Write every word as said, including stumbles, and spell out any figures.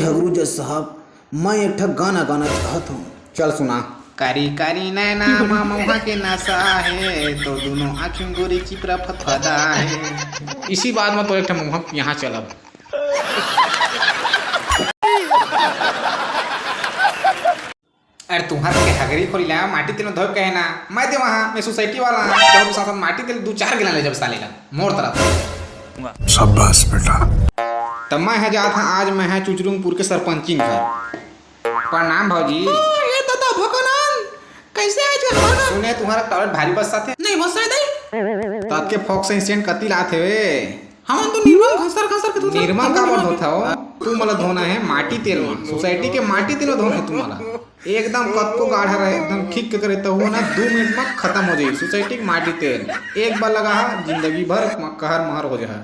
झगरू जज साहब, मैं एक ठा गाना गाना चाहत हूँ। चल सुना। कारी कारी नैना मा मौहा के नशा हे, तो दोनों आँखी में गोरी चिपरा फतफदा हे। इसी बात में तो एक ठा मौहा यहाँ चलब। अरे तुम्हार के हगरी खोली ला, माटी तेल में धोए कहे ना, मैं दे वहाँ, मैं सोसाइटी वाला, तो साथ माटी तेल दो चार गिलान ले जब साले ला, मोर तरफ। शाबाश बेटा। तब मैं है जात हाँ, आज मैं है चुचरुंगपुर के सरपंचिन घर। प्रणाम भौजी। ओ, ये दादा भगवान, कैसे आज के हमारा? सुने तुम्हारा टॉयलेट भारी बस साथे? नहीं बस साथे। तो आपके फोक से इंसिडेंट कति लात हे वे? हम तो निर्मल घसर घसर के धोथन। निर्मल का मत धोथा हो? तू मला धोना है माटी तेल में, सोसाइटी के माटी तेल में धोना है तुम्हाला। एकदम कतको गाढ़ा रहे, एकदम ठीक करे तो वो ना दो मिनट में खत्म हो जाए। सोसाइटी के माटी तेल एक बार लगा हा, जिंदगी भर म-, कहर महर हो जाए।